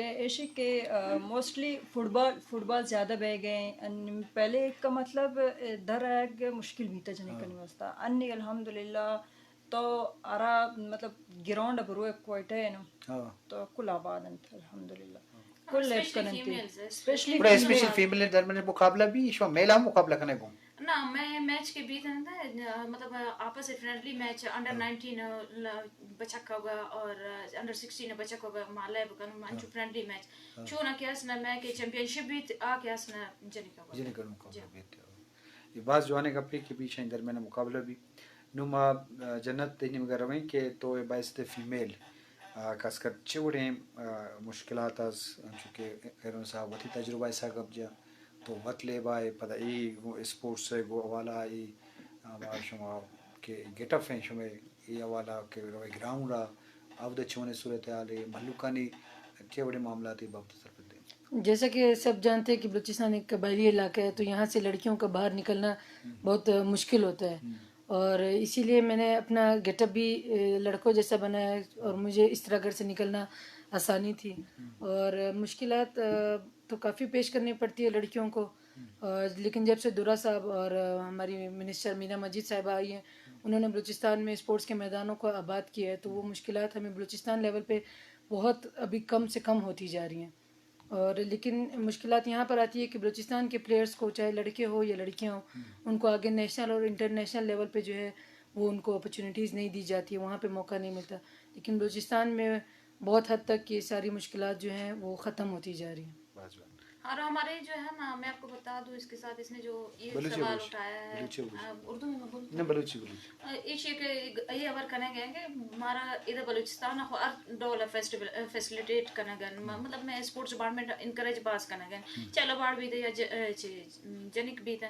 ایشی کہ mostly fit بال، فٹ بال زیادہ بہ گئے ہیں۔ ان پہلے کا مطلب، در ایک مشکل بھی تھا جنے کرنے واسطہ۔ انی الحمدللہ تو ارا مطلب گراؤنڈ برو کوئٹہ ہے نا، تو کل آباد انت الحمدللہ۔ کل لیب کننت، اسپیشلی گڑا اسپیشل فیمیل در من مقابلہ بھی، شما میل ہم مقابلہ کنے گو؟ نہ، میں میچ کے بیت انت، مطلب آپس فرینڈلی میچ، انڈر نائنٹین بچک ہوگا اور انڈر سکسٹین بچک ہوگا، ما لیب کن انچو فرینڈلی میچ۔ چون کہ اس نہ میں کہ چیمپئن شپ بیت، آ کہ اس نہ جنک ہوگا۔ جنک مقابلہ بیت۔ یہ باز جوانیں گپے کہ بیشیں درمیان مقابلہ بھی۔ نوں ما، آ، جنت تئی نیمگا رویں کہ تو اے باعث فیمیل، آ، خاص کر چے وڑیں، آ، مشکلات اس، انچو کہ خیرون صاحب وتی تجربہ ءِ سا گپ جا، تو وت لیب ءَ پدا اے گوں اسپورٹس ءِ گوں حوالہ ءَ اے، آ، ما شما کہ گیٹ اپ ہیں شما اے حوالہ کہ روئے گراؤنڈ ءَ، اودا چونیں صورتحال ہے، مھلوکانی چے وڑیں معاملات اے بابت سرپد ہیں؟ جیسا کہ سب جانتے ہیں کہ بلوچستان ایک قبائلی علاقہ ہے، تو یہاں سے لڑکیوں کا باہر نکلنا بہت مشکل ہوتا ہے، اور اسی لیے मैंने अपना गेटअप भी, अ, लड़कों जैसा बनाया है और मुझे इस तरह घर से निकलना आसानी थी। और मुश्किलात, अ, तो काफ़ी पेश करनी पड़ती है लड़कियों को, और लेकिन जब से दुर्रा साहब और, अ, हमारी मिनिस्टर मीना मजीद साहिबा आई हैं, उन्होंने बलूचिस्तान में स्पोर्ट्स के मैदानों को आबाद किया है, तो वो मुश्किलात हमें बलूचिस्तान लेवल पे बहुत अभी कम से कम होती जा रही हैं। और लेकिन मुश्किलात यहाँ पर आती है कि बलूचिस्तान के प्लेयर्स को, चाहे लड़के हो या लड़कियाँ हो, उनको आगे नेशनल और इंटरनेशनल लेवल पे जो है, वो उनको अपॉर्चुनिटीज़ नहीं दी जाती है, वहाँ पे मौका नहीं मिलता। लेकिन बलूचिस्तान में बहुत हद तक ये सारी मुश्किलात जो हैं, वो ख़त्म होती जा रही हैं। और हमारे जो है ना, मैं आपको बता दूं, इसके साथ इसने जो ये सवाल उठाया है, अ, उर्दू में मैं बोलूं? नहीं, बलूची, बलूची। ایشی کہ اے ہبر کنگ ءَ کہ مارا ادا بلوچستان ءَ ہر ڈول ءَ فیسٹیول، فیسلیٹیٹ کنگ ءَ، م-، مطلب میں اسپورٹس ڈپارٹمنٹ انکریج باز کنگ ءَ، چاہے لباڑ بیت یا ج-، اے، چی، جنک بیت۔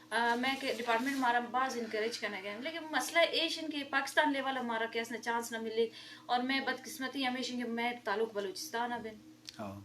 آ، میں کہ ڈپارٹمنٹ مارا باز انکریج کنگ ءَ، لیکن مسئلہ ایش انت کہ پاکستان لیول ءَ مارا کہ اس نہ چانس نہ ملی، اور میں بدقسمتی ہمیش انت کہ میں تعلق بلوچستان ءَ بن۔ ہاں۔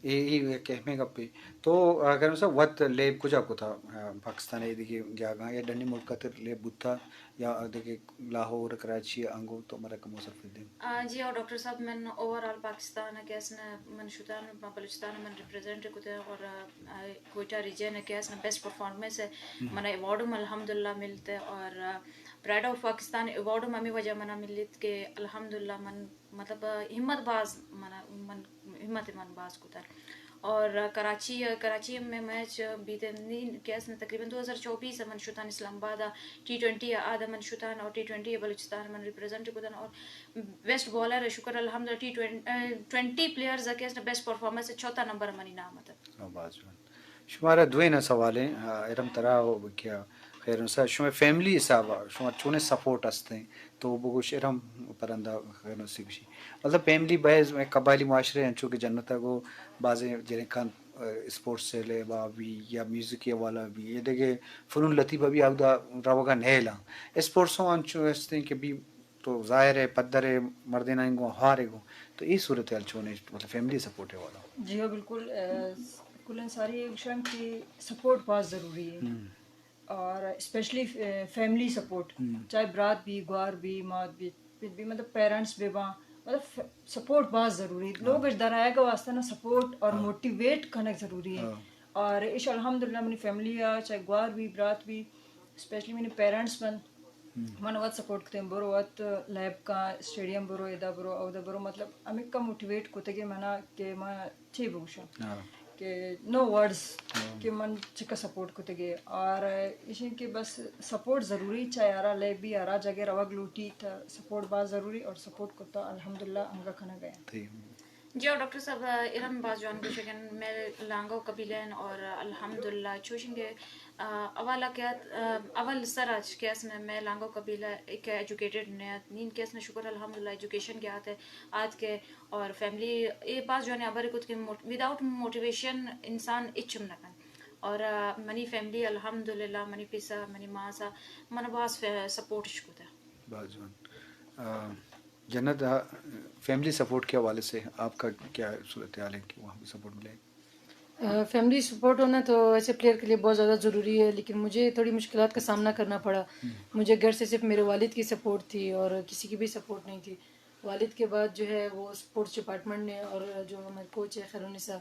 اے، اے یک اہمیں گپے۔ تو اگر مثلاً وت لیب کجا کتا، آ، پاکستان ءِ دگہ جاگہاں یا ڈنی ملک ءَ تر لیب بوتا یا دگہ لاہور، کراچی انگو تو مارا کمو سرپد دے؟ آ، جی ہو ڈاکٹر صاحب، من اوور آل پاکستان ءَ کہ اس نہ من شتان، بلوچستان ءَ من ریپرزینٹ کتے اور، آ، کوئٹہ ریجن ءَ کہ اس نہ بیسٹ پرفارمنس ءَ من ایوارڈ ہم الحمدللہ ملتے اور، آ، پرائڈ آف پاکستان ایوارڈ ہم ہمے وجہ منا ملیت کہ الحمدللہ من مطلب، ہمت باز من، من، ہمت من باز کتگ۔ اور کراچی، کراچی میں میچ بیت نی کہ اس نہ تقریباً دو ہزار چوبیس من شتان اسلام آباد ءَ ٹی ٹوئنٹی ءَ آد من شتان اور ٹی ٹوئنٹی ءَ بلوچستان من ریپرزینٹ کتن اور بیسٹ بالر شکر الحمدللہ ٹی ٹوئنٹی، ٹوئنٹی پلیئرز کہ اس نہ بیسٹ پرفارمنس چوتھا نمبر منی نام اتگ۔ باز جوان۔ شمارا دوئیں سوالیں، آ، ارم ترا و کیا خیر انت، شمئے فیملی حساب ءَ شما چونیں سپورٹ ہستیں؟ تو بگوش ارم پرندا خیر انت سی گوشی۔ مطلب فیملی بحث میں قبائلی معاشرے انچو کہ جنت ءَ گو بازیں جنکان، آ، اسپورٹس سے لیب ءَ بھی یا میوزک حوالہ بھی یا دگہ فنون لطیفہ بھی اودا روگا نیلاں۔ اسپورٹس ہوں انچو ہستیں کہ بھی تو ظاہر ہے پدر ہے مردینانی گوں ہوارے گوں۔ تو اے صورتحال چونیں مطلب فیملی سپورٹ حوالہ؟ جی ہاں، بالکل، آ، کلن ساری ایک شان کی سپورٹ بہت ضروری ہے۔ اور اسپیشلی فیملی سپورٹ، چاہے برات بھی، گوار بھی، مات بھی، پت بھی، مطلب پیرنٹس بھی باں، مطلب سپورٹ بہت ضروری ہے۔ لوگ اش در آیگ واسطہ نا سپورٹ اور موٹیویٹ کنگ ضروری ہے۔ اور اش الحمدللہ منی فیملی آ، چاہے گوار بھی، برات بھی، اسپیشلی منی پیرنٹس بند، من وت سپورٹ کتیں، برو وت لیب کا، اسٹیڈیم برو، ادا برو، اودا برو، مطلب ہمکا موٹیویٹ کتگے منا کہ ما چے بگوشاں کہ نو ورڈز کہ من چکا سپورٹ کتگے۔ اور ایشیں کہ بس سپورٹ ضروری، چاہے ہرا لیب بھی، ہرا جگہ روگ لوٹی، تا سپورٹ باز ضروری اور سپورٹ کتا الحمدللہ انگا کنگا۔ جی ہو ڈاکٹر صاحب، ارم باز جوان گوشگن، میں لانگو قبیلہ ہیں اور الحمدللہ چوشیں کہ، آ، اول کہ آت، آ، اول سر اچ کہ اس میں، میں لانگو قبیلہ ایک ایجوکیٹڈ نے آت، نین کہ اس میں شکر الحمدللہ ایجوکیشن کے آتے، آت کے اور فیملی اے باز جوان ہبر کت کہ موٹ-، وداؤٹ موٹیویشن انسان اچم نہ کن۔ اور، آ، منی فیملی الحمدللہ، منی پسا، منی ماسا، من باز فے-، سپورٹ اش کتا۔ باز جوان۔ آ، جنت، آ، فیملی سپورٹ کے حوالے سے آپ کا کیا صورتحال ہے کہ وہاں بھی سپورٹ ملے؟ آ، فیملی سپورٹ ہونا تو ایسے پلیئر کے لیے بہت زیادہ ضروری ہے، لیکن مجھے تھوڑی مشکلات کا سامنا کرنا پڑا۔ مجھے گھر سے صرف میرے والد کی سپورٹ تھی اور کسی کی بھی سپورٹ نہیں تھی۔ والد کے بعد جو ہے وہ اسپورٹس ڈپارٹمنٹ نے، اور جو ہمارے کوچ ہے خیرونسا،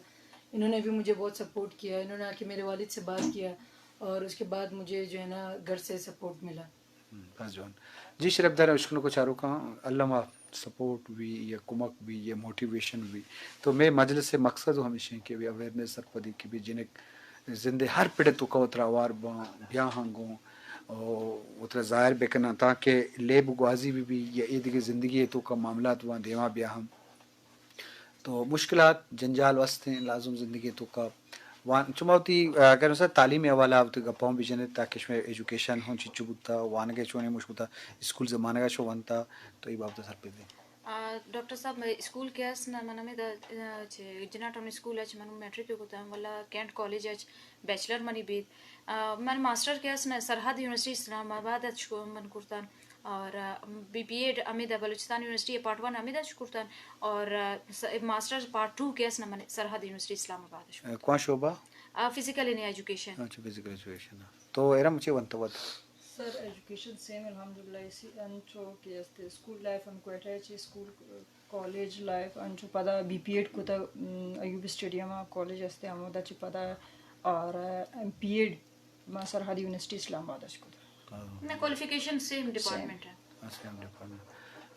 انہوں نے بھی مجھے بہت سپورٹ کیا. انہوں نے آ کے میرے والد سے بات کیا اور اس کے بعد مجھے جو ہے نا گھر سے سپورٹ ملا. بس جوان. جی شرپ دار اشکنوکو چاروکاں، الما سپورٹ بی یا کمک بی یا موٹیویشن بی، تو مئے مجلس مقصد ہمیش ہیں کہ بی اویئرنیس سرپدی کہ بی جنک زندے ہر پڑے توکا وترا اوار باں، بیاہاں گوں، او وترا ظاہر بکناں تاکہ لیب گوازی بی بی یا اے دگہ زندگی توکا معاملات وہاں دیما بیاہاں. تو مشکلات جنجال وستیں لازم زندگی توکا وان چما وتی اگر مثلا تعلیم حوالہ وتی گپاں بجنے تاکہ شمے ایجوکیشن ہوں چچو بوتا، وانگے چونے مش بوتا، اسکول زمانگا چو ونتا، تو ای بابت سر پہ دیں. ڈاکٹر صاحب، اسکول کہ است نہ، من ہمے چہ جناح ٹاؤن اسکول ءَ چہ من میٹرک ءَ کتاں، ولا کینٹ کالج ءَ چہ بیچلر منی بیت. من ماسٹر کہ است نہ سرحد یونیورسٹی اسلام آباد ءَ چہ من کرتاں، اور بی بی ایڈ ہمے دا بلوچستان یونیورسٹی پارٹ ون ہمے دا چہ کرتاں، اور ماسٹر پارٹ ٹو کہ است نہ من سرحد یونیورسٹی اسلام آباد ءَ چہ کرتاں. کون شعبہ؟ Physical and education. اچھا، فزیکل ایجوکیشن. تو ایرا مچے ونت وت؟ سر، ایجوکیشن سیم الحمدللہ اسی انچو کہ است اسکول لائف ہم کوئٹہ چی اسکول، کالج لائف انچو پدا بی پی ایڈ کتا، ایوب اسٹیڈیم کالج است ہمودا چی پدا، اور ایم پی ایڈ ما سرحد یونیورسٹی اسلام آباد اش کتا. نہ، کوالیفیکیشن سیم ڈپارٹمنٹ ہے. اسلام ڈپارٹمنٹ.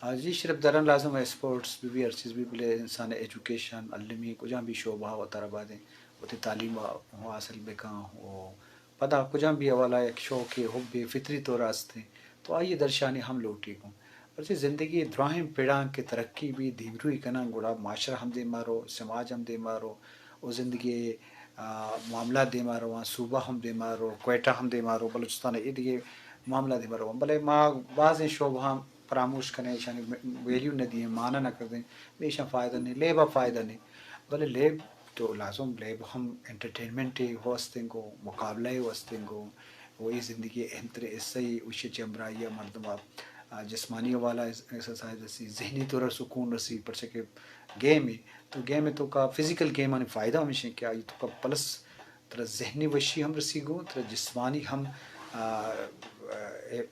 آ، جی شرپ درن لازم ہے اسپورٹس بی بی ہر چیز بی بلے انسان ایجوکیشن علمی کجام بھی شعبہ و ترا بادیں وتی تعلیم حاصل بکاں و پدا کجام بھی حوالہ یک شوق حب فطری طور است ہیں تو آئی درشانی ہم لوٹی گوں. پرچہ زندگی دراہیں پڑاں کہ ترقی بھی دیمروی کناں گڑا معاشرہ ہم دیما رو، سماج ہم دیما رو، و زندگی معاملہ دیما رواں، صوبہ ہم دیما رو، کوئٹہ ہم دیما رو، بلوچستان اے دگہ معاملہ دیما رواں، بلے ما بازیں شعبہاں پراموش کنیں، ایشانی ویلیو نہ دیئیں، معنی نہ کردیں، ایشاں فائدہ نہیں، لیب ءَ فائدہ نہیں. بلے لیب تو لازم، لیب ہم انٹرٹینمنٹ ہو استیں گو، مقابلہ ہو استیں گو، و اے زندگی اہم تریں حصہ ہی، اوشی چہ ہمراہی مردم جسمانی حوالہ ایکسرسائز رسی، ذہنی طور سکون رسی، پرچہ کہ گیم ہے تو گیم توکا فزیکل گیم آنی فائدہ ہمیش ہیں کہ آئی توکا پلس ترا ذہنی وشی ہم رسی گوں، ترا جسمانی ہم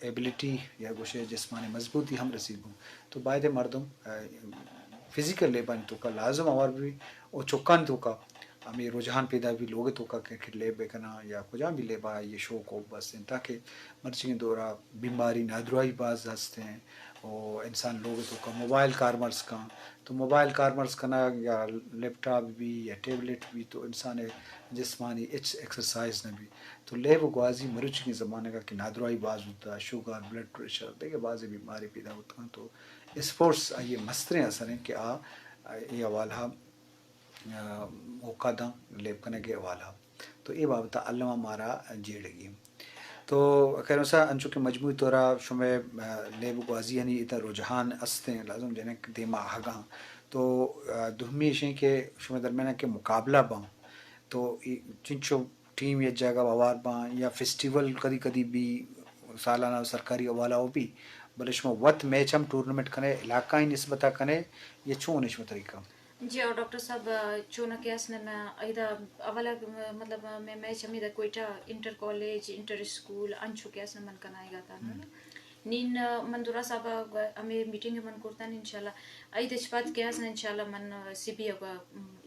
ایبلٹی یا گوشے جسمانی مضبوطی ہم رسی گوں. تو باید مردم فزیکل لیبانی توکا لازم آوار بھی و چکان توکا ہمیں رجحان پیدا بھی لوگ توکا کرکٹ لیب بکناں یا کجام بھی لیبا یہ شوق و بس ہیں تاکہ مرچی دورا بیماری نادراہی باز ہست ہیں و انسان لوگ توکا موبائل کارمرز کن تو موبائل کارمرز کنگ یا لیپ ٹاپ بھی یا ٹیبلٹ بھی تو انسان جسمانی ہچ ایکسرسائز نہ بھی تو لیب و گوازی مروچی زمانگا کہ نادراہی باز ہوتا، شوگر، بلڈ پریشر، دیگہ بازیں بیماری پیدا ہوتا تو اسپورٹس آئی مستریں اثر ہیں کہ آ اے حوالہ موقع داں لیب کنگ ءِ حوالہ تو اے بابت ءَ الم ءَ مارا جیڑگی انت. تو خیر مسا انچو کہ مجموعی طور ءَ شمئے لیب گوازیانی ادا رجحان است انت، لازم جنک دیما آہگاں تو دومی ایش انت کہ شمئے درمیان کہ مقابلہ باں تو چنچو ٹیم یک جاگہ ہوار باں یا فیسٹیول کدی کدی بی سالانہ سرکاری حوالہ ہو بی بلے شما وت میچ ہم ٹورنمنٹ کنے علاقہ ءِ نسبت ءَ کنے یا چون اے شما طریقہ؟ جی او ڈاکٹر صاحب، چونکہ اس نہ ادا اولا مطلب میں میچ ہمیدا Quetta inter college inter school انچو کہ اس نہ من کنائے گا تا نین من درا صاحب ہمیں میٹنگ من کرتا انشاءاللہ. اید اچ پد کہ اس انشاءاللہ من سی بی اگا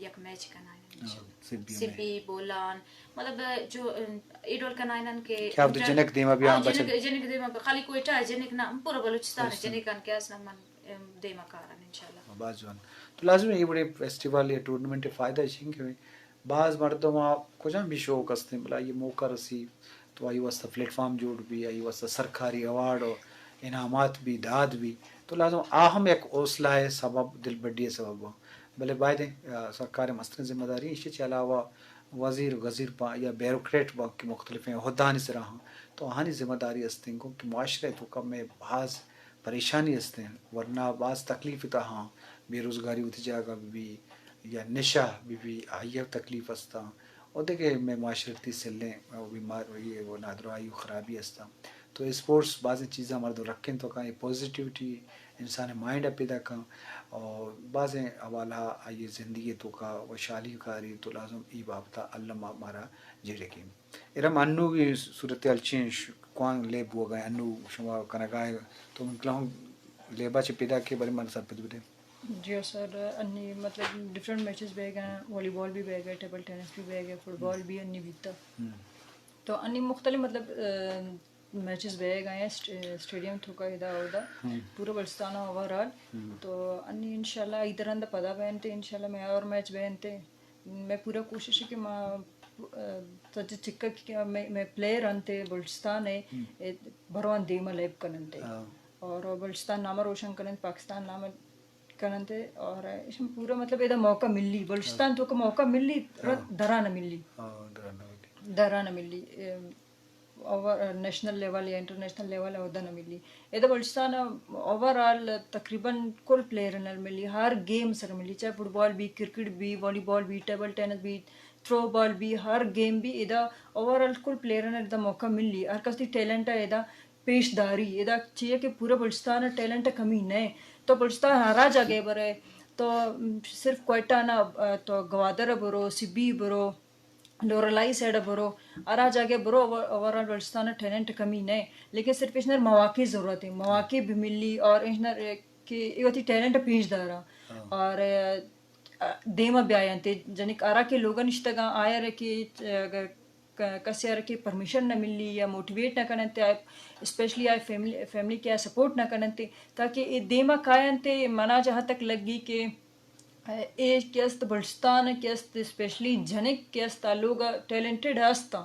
یک میچ کنائے انشاءاللہ. سی بی بولان مطلب جو ایڈول کنائنن کہ کیا وقت جنک دیما بیا ہاں، بچن؟ جنک جنک دیما بیا، خالی کوئٹہ جنک نہ، پورا بلوچستان جنک ان کہ اس نہ من دیما کارن انشاءاللہ. باز جوان. تو لازم ہے یہ بڑے فیسٹیول یا ٹورنمنٹ فائدہ چنگ کہ باز مردم آ کجام بھی شوق ہستیں بلا یہ موقع رسی تو آئی واسطہ پلیٹ فارم جوڑ بھی، آئی واسطہ سرکاری ایوارڈ و انعامات بھی داد بھی تو لازم آ ہم یک حوصلہ ہے سبب دلبڈی ہے سبب. بلے باید سرکار مسترین ذمہ داری اسی چہ علاوہ وزیر گزیر با یا بیوروکریٹ با کہ مختلفیں عہدانی سرا ہاں تو آہانی ذمہ داری استیں گو کہ معاشرے تو کم باز پریشانی است انت، ورنا باز تکلیف تہا، بے روزگاری وتی جاگہ بہ بی یا نشہ بہ بی، آئی ء تکلیف است انت، و دگہ مئے معاشرتی سلیں بیماری و نادراہی و خرابی است انت۔ تو اسپورٹس بازیں چیزاں مردم رکھیں تو کاں، اے پازیٹیوٹی انسان ء مائنڈ ء پیدا کن، و بازیں حوالہ آئی ء زندگی ء توکا وشحالی کاری تو لازم ای بابت ء الم ء مارا جیڑگی۔ ارم انوگی صورتحال چی انت؟ ش-، کوان لیب بوگا انت؟ انو شما کنگا ئے تو من کلاہوں لیبا چہ پیدا کے بارے من سرپد بدے۔ جی سر، انی مطلب ڈفرنٹ میچز بیگ ہیں، والی بال بھی بیگ ہے، ٹیبل ٹینس بھی بیگ ہے، فٹ بال بھی انی بیتا۔ تو انی مختلف مطلب میچز بیگ ہیں اسٹیڈیم تھوکا ادا اودا، پورا بلوچستان اوور آل۔ تو انی انشاءاللہ ادھر اند پدا بینتے، انشاءاللہ میں اور میچ بینتے۔ میں پورا کوشش ہے کہ ما سچ چکا کہ میں پلیئر انتے بلوچستان ہے، بروان دیما لیب کننتے اور بلوچستان نام روشن کننت، پاکستان نام کننتے۔ اور ایشم پورا مطلب ادا موقع ملی، بلوچستان تھوکا موقع ملی، درا نہ ملی۔ درا نہ ملی۔ اوور نیشنل لیول یا انٹرنیشنل لیول اودا نہ ملی۔ ادا بلوچستان اوور آل تقریباً کل پلیئر نال ملی، ہر گیم سر ملی، چاہے فٹ بال بھی، کرکٹ بھی، والی بال بھی، ٹیبل ٹینس بھی، تھرو بال بھی، ہر گیم بھی ادا اوور آل کل پلیئر نال ادا موقع ملی۔ ہر کس دی ٹیلنٹ ہے ادا پیش داری، ادا چیئے کہ پورا بلوچستان ٹیلنٹ کمی نہ، تو بلوچستان ہرا جگہ برے، تو صرف کوئٹہ نہ، تو گوادر برو، سبی برو، لورالائی سائیڈ ءَ برو، ہرا جاگہ برو، اوور آل بلوچستان ءَ ٹیلنٹ کمی نہ، لیکن صرف ایشنر مواقع ضرورت ہے، مواقع بھی ملی اور ایشنر کہ اے وتی ٹیلنٹ پیش دارا اور دیما بیاینت۔ جنک ہرا کہ لوگا نشتگاں آیار کہ اگر کسے ہر کہ پرمیشن نہ ملی یا موٹیویٹ نہ کننت، اسپیشلی آئی فیملی، فیملی کہ سپورٹ نہ کننت، تاکہ اے دیما کاینت۔ منا جہاں تک لگی کہ اے کہ است بلوچستان کہ است، اسپیشلی جنک کہ است، آ لوگ ٹیلنٹڈ ہستاں۔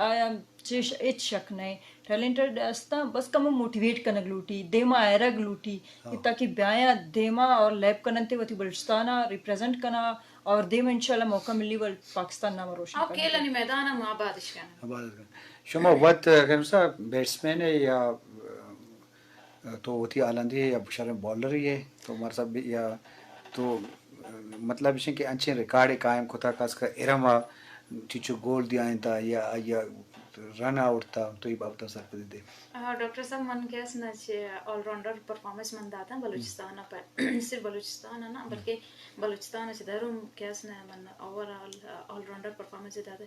آیا چش ہچ شک نہ، ٹیلنٹڈ ہستاں، بس کمو موٹیویٹ کنگ لوٹی، دیما ایرگ لوٹی کہ تاکہ بیایا دیما اور لیب کننتے وتی بلوچستان ریپریزنٹ کنا اور دیما انشاءاللہ موقع ملی ول پاکستان نام روشن۔ کھیل انی میدان ہم آبادش کنا۔ شما وت کمسا بیٹسمین ہے یا تو وتی آلندی ہے یا شریں بالر ہی ہے، تو مارا صاحب یا تو مطلب اش کہ انچیں ریکارڈ قائم کتا، خاص کر ارم ءَ چچو گول دیائینتا یا یا رن آؤٹ تا، تو یہ بابت سرپدی دے۔ ڈاکٹر صاحب، من کہ است نہ چہ آل راؤنڈر پرفارمنس من داتا بلوچستان پر، صرف بلوچستان نہ بلکہ بلوچستان چہ درم کہ است نہ من over all all rounder performance داتا۔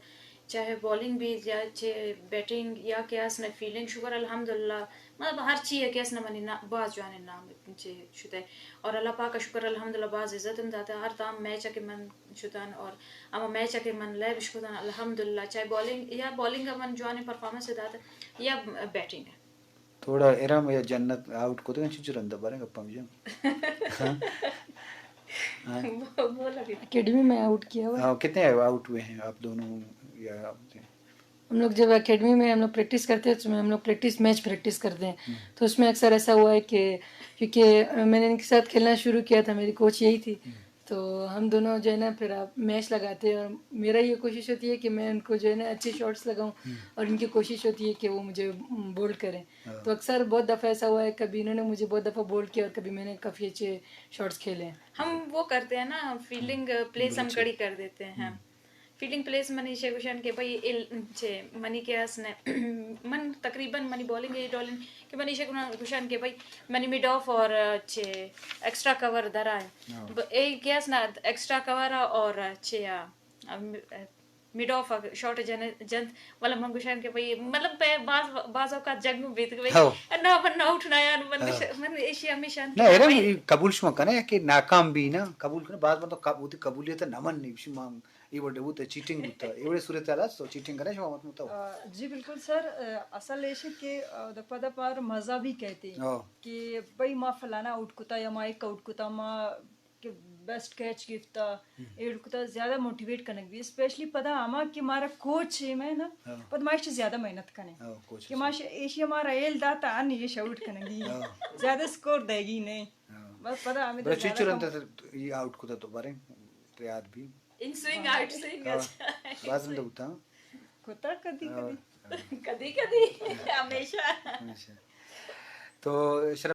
چاہے بالنگ بیت یا چہ بیٹنگ یا کہ است نہ فیلڈنگ، شکر الحمدللہ، مطلب ہر چی ءَ کہ است نہ منی نا-، باز جوانیں نام چہ شتہ اور اللہ پاک ءَ شکر الحمدللہ باز عزت ہم داتہ۔ ہر تام میچ ءَ کہ من شتن اور ہما میچ ءَ کہ من لیب اش کتن الحمدللہ، چاہے بالنگ یا بالنگ ءَ من جوانیں پرفارمنس داتہ یا بیٹنگ ءَ۔ تھوڑا ارم یا جنت آؤٹ کتگ، چنچو رند باریں گپاں بجن۔ اکیڈمی میں آؤٹ کیا ہوا ہے۔ ہاں، کتنے آؤٹ ہوئے ہیں آپ دونوں یا آپ؟ ہم لوگ جب اکیڈمی میں ہم لوگ پریکٹس کرتے ہیں، تو میں، ہم لوگ پریکٹس، میچ پریکٹس کرتے ہیں، تو اس میں اکثر ایسا ہوا ہے کہ کیونکہ میں نے ان کے ساتھ کھیلنا شروع کیا تھا، میری کوچ یہی تھی، تو ہم دونوں جو ہے نا پھر آپ میچ لگاتے ہیں اور میرا یہ کوشش ہوتی ہے کہ میں ان کو جو ہے نا اچھے شاٹس لگاؤں اور ان کی کوشش ہوتی ہے کہ وہ مجھے بولڈ کریں۔ تو اکثر بہت دفعہ ایسا ہوا ہے، کبھی انہوں نے مجھے بہت دفعہ بولڈ کیا اور کبھی میں نے کافی اچھے شاٹس کھیلے ہیں۔ ہم وہ کرتے ہیں نا، فیلڈنگ پلیس ہم کڑی کر دیتے ہیں۔ فیلڈنگ پلیس من ایشی گوشان کہ بھئی ال-، چے منی کہ است نہ، من تقریباً منی بالنگ اے ڈولن کہ من ایشی گوشان کہ بھئی منی مڈ آف اور چے ایکسٹرا کور درائیں۔ اے کہ است نہ ایکسٹرا کور اور چے مڈ آف شاٹ جن-، جنت، والا من گوشان کہ بھئی مطلب پہ باز، باز اوقات جگنو بیت کہ بھئی نہ من آؤٹ نہ یان من، من ایشی ہمیشہ نہ، ارم قبول شما کنے کہ ناکام بھی نا، قبول کنے، باز من تو قب-، وتی قبولیت نہ منی، شما اے وڑے بوت، چیٹنگ بوت، اے وڑے صورتحال است، تو چیٹنگ کرے شما مت متو؟ آ، جی بالکل سر، آ، اصل ایش کہ، آ، د-، پدا پار مزہ بھی کہتے ہیں کہ بھئی ما فلانا آؤٹ کتا یا ما ایک آؤٹ کتا، ما کہ بیسٹ کیچ گفتا، ایڈ کتا، زیادہ موٹیویٹ کنگ بھی، اسپیشلی پدا ہما کہ مارا کوچ ہے میں نا، پد ما ایش زیادہ محنت کنے کہ ما ایشی ہمارا ایل داتا ان ایش آؤٹ کنگی، زیادہ سکور دے گی نہیں۔ بس پدا ہمیں بس چیچو رنتا یہ آؤٹ کتا تو بارے یاد بھی۔ ان سوئنگ آؤٹ سوئنگ۔ باز ہم دوتا۔ کتا کدی کدی۔ کدی کدی۔ ہمیشہ۔ ہمیشہ۔ تو شرف